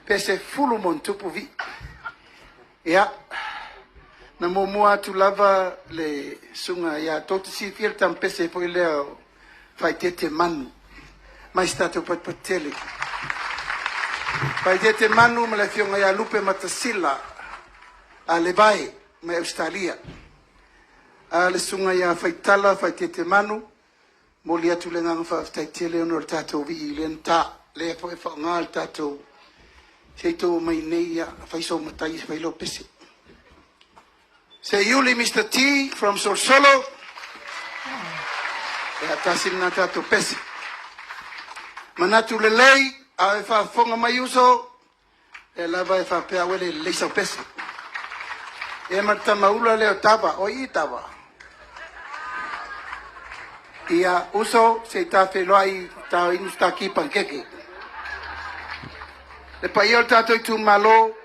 Pese 10+ vii. Ia, na muamua atu lava le susuga ia tou te silafia le tama pese foi lea o Faitete Manu, mai si tatou patupatu tele. Faitete Manu ma le afioga ia Lupe Matasila a Levae mai Ausetalia. A le susuga ia Faitala Faitete Manu, momoli atu le agaga faafetai tele ona o le tatou vii lea na ta, lea foi e faaaoga le tatou se i tou omai nei, ia fai sou matai e fai lau pese. Seiuli Mr. T from Solosolo. Ia tasi lena tatou pese. Manatu lelei, a e faafofoga mai uso, e lava e faapea ua le lelei sau pese. E ma le tamaula lea o Tava, o i Tava. Ia uso, se i ta feiloai ta inu se ta ki panikeke. Le paia o le tatou itumalo.